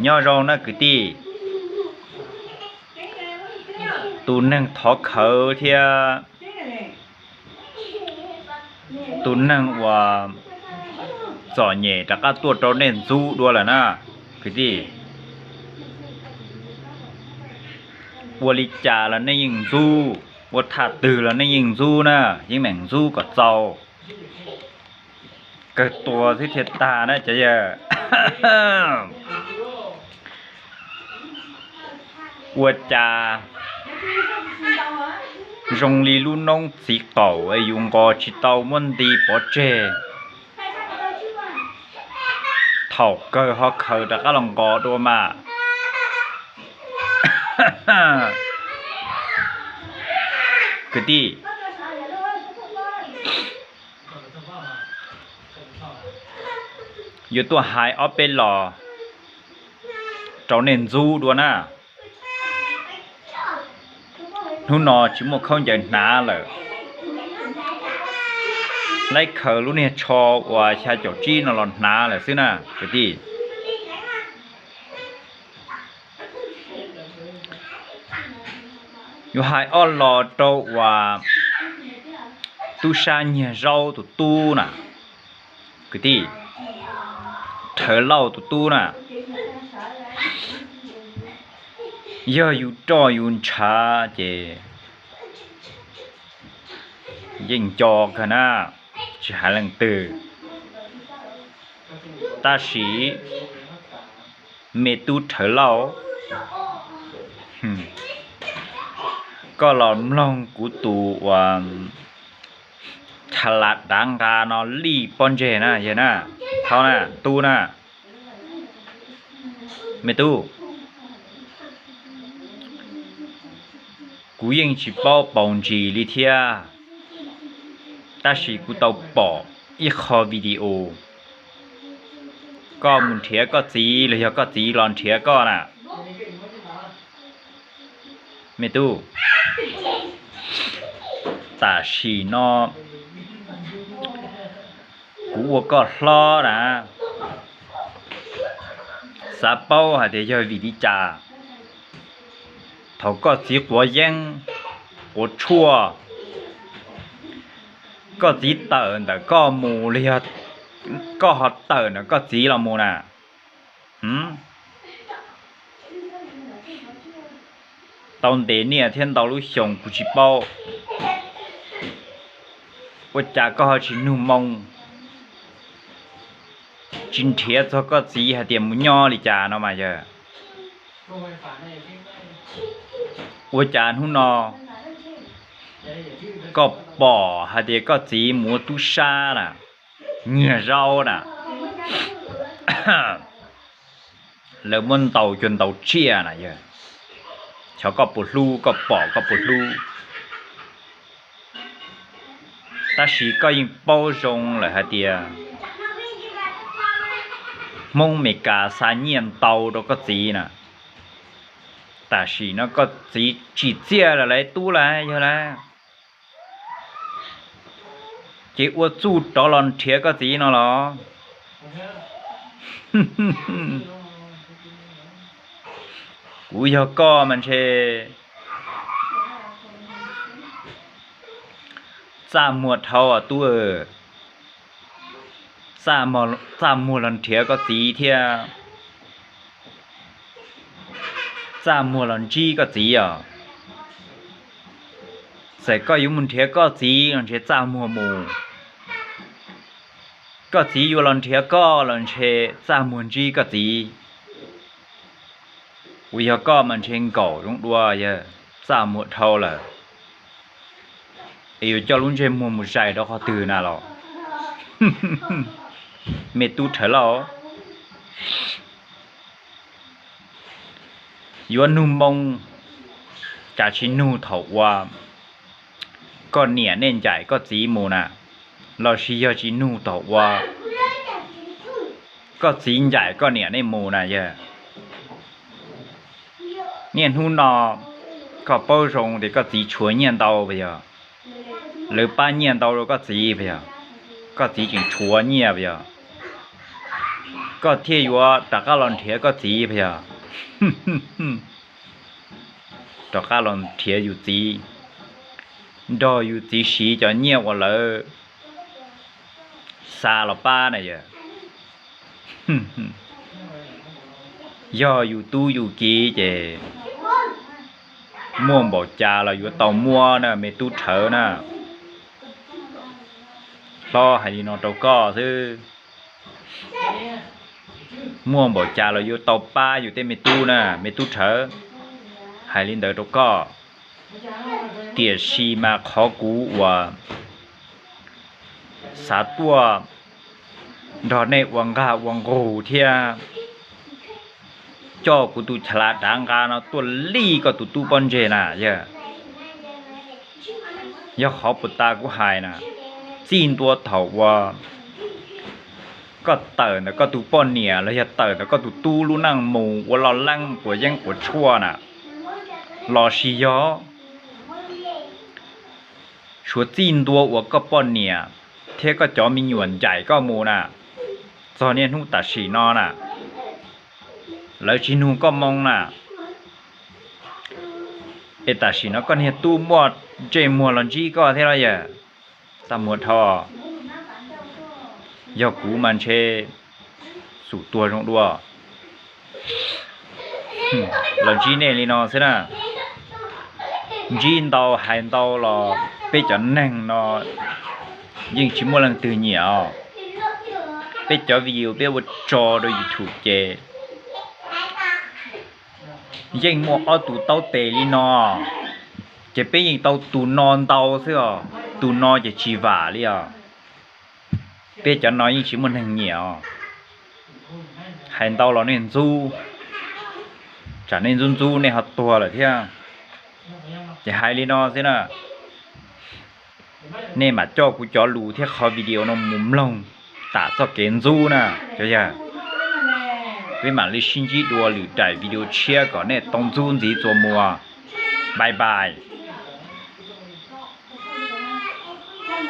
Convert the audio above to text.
Nyob zoo na kwv tij, tus neeg thov khawv thiab tus neeg uas txom nyem rov qab tuaj rau nej ntxub dua lawm na kwv tij. Ua li cas los nej yeej ntxub, ua thaj twg los nej yeej ntxub na, yeej meem ntxub kom txaus. Kawg tua xwb thiaj tag na cov yawg. Ua cas zoo li lub noob txiv qaum yus nqos tsis tau muab nti pov tseg, thaum kawg ho khaws rov qab los nqos dua mas. Kwv tij, yuav tuaj hais ob peb los rau nej ntxub dua na. Hnub no tsis muaj khaub ncaws hnav lawm, laib khaws lub niag tsho uas xya caum tsib no los hnav lawm xwb na kwv tij. Yuav hais ob los rau uas tub sab nyiag zaub tus tub na, kwv tij, Rhawv Lauj tus tub na. Yog yus roj yus ntshav ces yeej nco kawg na, tsis hais leej twg. Tab sis me tub Rhawv Lauj, koj los mloog kuv tus uas chav las dav nqa no lij pob ntseg na, yawg na, thaub na, tub na, me tub. Kuv yeej tsis paub paus ntsis li thiab, tab sis kuv tau pom ib qho video koj mus nrhiav koj txiv los yog koj txiv los nrhiav koj na. Me tub, tam sim no kuv ua koj hlob na, xav paub hais tias yog vim li cas thaum koj txiv quav yeeb, quav tshuaj, koj txiv tawm ntawm koj mus los yog koj ho tawm ntawm koj txiv los mus na? Tau ntev niaj thiab ntau lub xyoo kuv tsis paub, ua cas koj ho tsis nug moo, tsis nrhiav txog koj txiv hais tias mus nyob li cas no mas yawg? Ua cas hnub no koj pom hais tias koj txiv mus ua tub sab na, nyiag zaub na, lawv muab ntaus cuag ntaus tsiaj na yawg? Xyov koj puas hlub, koj pom koj puas hlub? Tab sis koj yeej paub zoo lawm hais tias Hmoob Meskas xa nyiaj ntau rau koj txiv na. Tam sim no koj txiv tsim txiaj lawm lauj tub lauj yawg lauj, ces ua txuj rov los nrhiav koj txiv no los? Kuv yog koj mas ntshe txaj muag dhau tub, txaj muag los nrhiav koj txiv thiab txaj muag los ntsib koj txiv os. Txawm koj yuav mus nrhiav koj txiv los ntshe txaj muag mus, koj txiv yuav los nrhiav koj los ntshe txaj muag ntsib koj txiv. Kuv yog koj mas ntshe nkaum zoo dua yawg, txaj muag dhau lawm. Es yuav coj lub ntsej muag mus zais rau qhov twg na los? Me tub Rhawv Lauj, yuav nug moo, cas tsis nug thaum uas koj niam nej ncaim koj txiv mus na, los sis yog tsis nug thaum uas koj txiv ncaim koj niam nej mus na yawg? Niaj hnub no koj paub zoo tias koj txiv tshuav nyiaj ntau puas yog? Lawv pab nyiaj ntau rau koj txiv puas yog? Koj txiv tseem tshuav nyiaj puas yog? Koj thiaj yuav rov qab los nrhiav koj txiv puas yog? Rov qab los nrhiav yus txiv, nrog yus txiv siv cov nyiaj uas lawv xa los pab na yog. Yog yus tub yus kiv ces muaj npaum cas los yuav tau muab na me tub rhawv na. Hlob hais li no rau koj xwb. Muaj npaum cas los yuav tau pab yus tej me tub na me tub rhawv. Hais li ntawd rau koj. Tiam sis mas qhov kuv uas xav tuaj nrog nej ua nqag ua nqug thiab coj kuv tus chaw la dav nqa no tuaj lij koj tus tub pob ntseg na yog, yog qhov puas tas kuv hais na. Txij ntua thaum uas koj tawm ntawm koj tus poj niam los yog tawm ntawm koj tus tub lub neej mus ua loj leeb quav yeeb quav tshuaj na, los sis yog suav txij ntua uas koj poj niam thiab koj cov me nyuam ncaim koj mus na, txog niaj hnub tam sim no na, lawv tsis nug koj moo na, es tam sim no koj niag tub muaj ntsej muag los ntsib koj thiab los yog? Txaj muag dhau. Yog kuv mas ntshe xum tuag zoo dua. Los ntsib nej li no xwb na. Ntsib ntau hais ntau los peb cov neeg no yeej tsis muaj leej twg nyiam os. Peb cov video peb ua tso rau YouTube ces yeej muaj ob tug taub tes li no, ces peb yeej tau tus no ntau xwb os, tus no ces tsis vam li os. Peb cov no yeej tsis muaj neeg nyiam os. Hais ntau los nej ntxub, tsam nej ntxub ntxub nej ho tuag lawm thiab. Ces hais li no xwb na, nej mam coj kuv cov lus thiab qhov video no mus mloog tam txoj kev ntxub na cov yawg. Peb mam li sib ntsib dua lwm daim video tshiab kom nej tau ntxub ntxiv txuas muag. Bye bye.